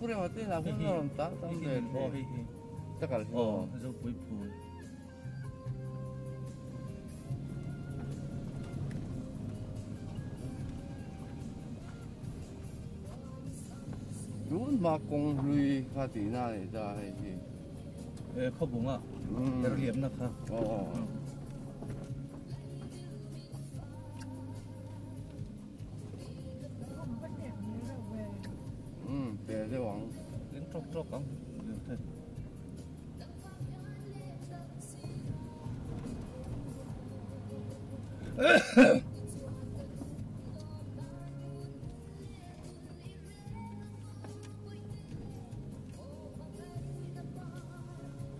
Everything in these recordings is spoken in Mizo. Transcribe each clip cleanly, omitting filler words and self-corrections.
Purema te inah khan a rawn tang tam ve aw hei hi takal hi aw Zopui phul. Tun hma kawng hlui kha tihna a ni ta hei hi. E khawbunga erliamna kha. Aw. Umm pe deuh ang. Leng tawk tawk ang lirthei.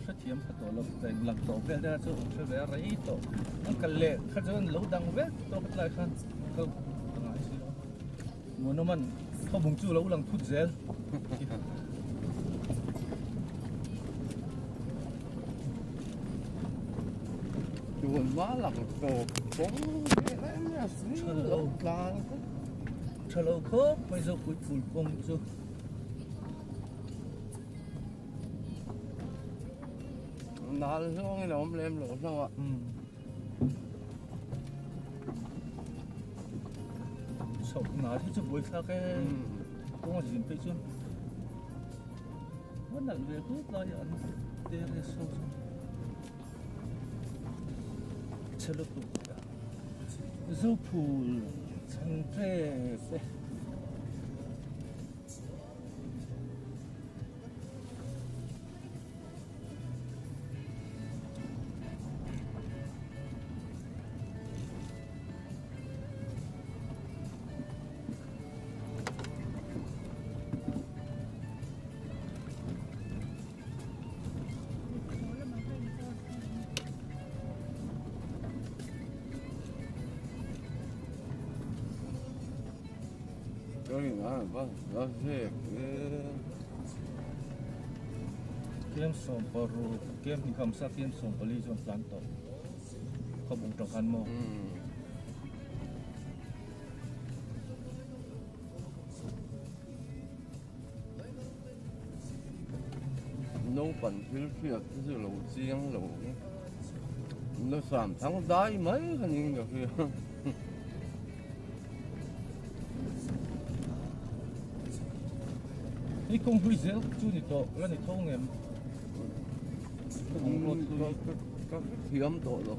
Hrethiam kha tawh lo eng lang tawh vel te chu hre ve a rei tawh an kal leh kha chuan lo dang vek tawh kha tlai khan kal ka ngai si lo Muanawman khawbung chu lo lang thut zel. Tun hma lang tawp kawng lo tlang tha lo khawp mai Zopui phul kawng chu. Nal zawngin a awm lem lo hlauh a. Chhoh nal hi chu buaithlak e. Kawng a zin phei chuan a nalh ve khawp lai a an terrace ho chu chhe lutuk Zophul chhangte te. Kem 16 kem hnih kham sa kem 14 chuan tlan tawh khawbung tang khan maw. Naupang thil hriat te chu lo chiang lo na sam thang dai mai kha ning ka hria. Hei kawng hlui zel chu ni tawh la ni tho ngem kawng road hlui ka thiam tawh lo.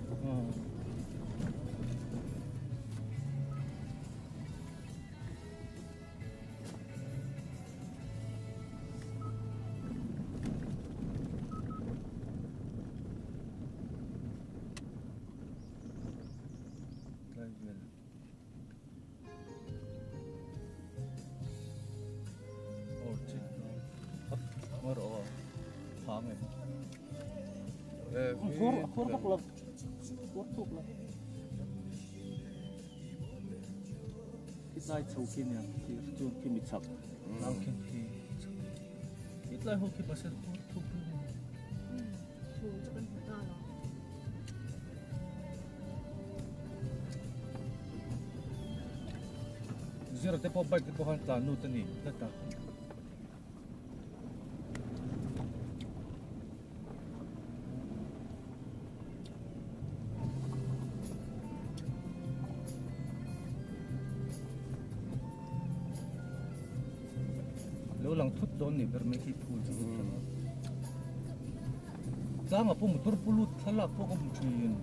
Lai chho khi nia khi chuan khi mi chak nau khi khi khi tlai ho khi pasal khur thup Zira te pawh bike te pawh khan tlan lut a ni tlat a. Lo lang thut dawn ni ber mai khi phul chu. Tlanga pawh motor pu lut thlalak pawh ka hmu thin.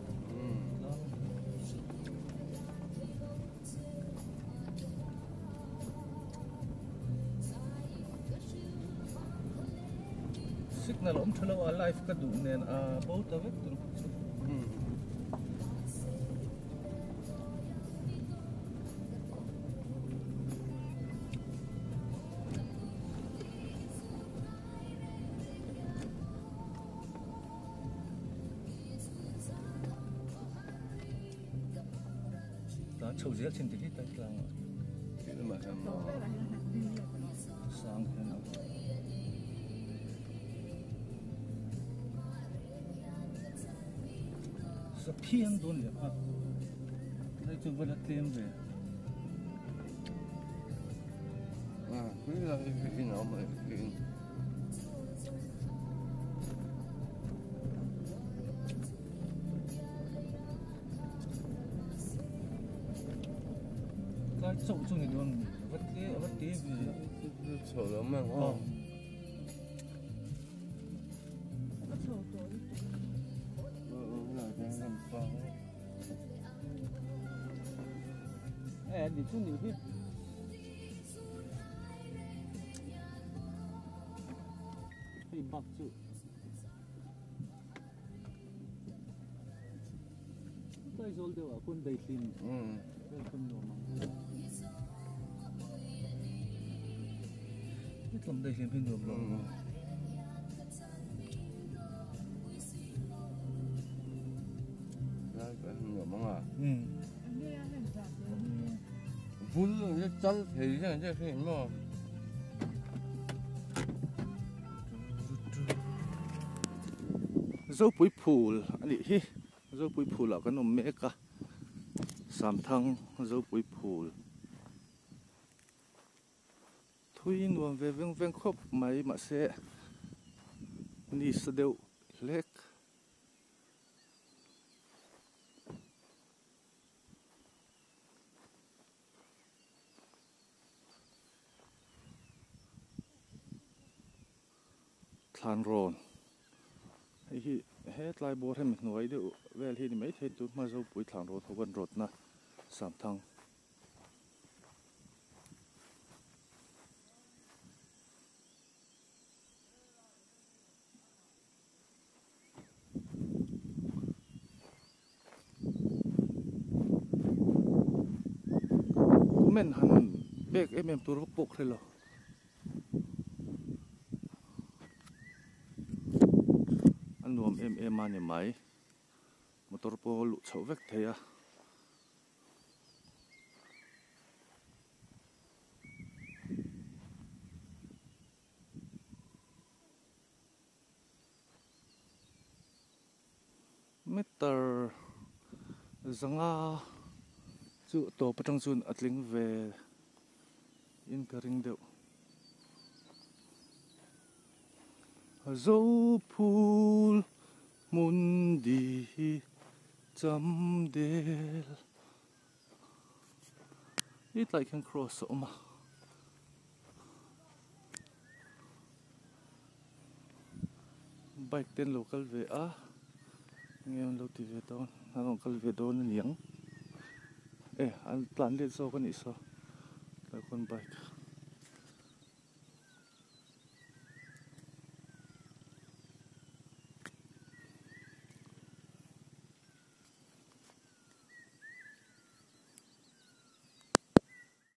Signal awm tha lo a live ka duh nen a bo ta vek tur chu. Tlan chho zel thin ti hlei tlang ah sang hian a sa phian dawn leh a hei chu va la tlem ve. chauh chu ni dawn ni va te va te ve chho lo mai ang aw. A chho tawh lutuk. E ni chu ni hi. Hei bak chu. Tlai zawl deuh ah khawn daihlim vel khawn nuam ang. Hetlam daihlim hi nuam lo. Lai ka nuam ang a. Vul le chal thei hian che hrin maw. Zopui phul a nih hi Zopui phul ah kan awm mek a Samthang Zopui phul thui nuam ve veng veng khawp mai mahse ni sa deuh hlek. Thlan rawn hei hi he tlai bawr hemi hnuai deuh vel hi ni maithei tun hma Zopui thlan rawn ho kan rawtna Samthang. Comment han pek em em tur vak pawh ka hre lo. A nuam em em a ni mai. Motor pawh a luh chhoh vek thei a. Meter zanga chu tawp atang chuan a tling ve in ka ring deuh. Zophul hmun di hi cham del hetlai khian cross a awm a. Bike te an lo kal ve a enge an lo ti ve dawn an rawn kal ve dawn a niang e an tlan let zawk a nih saw tlai khawn bike.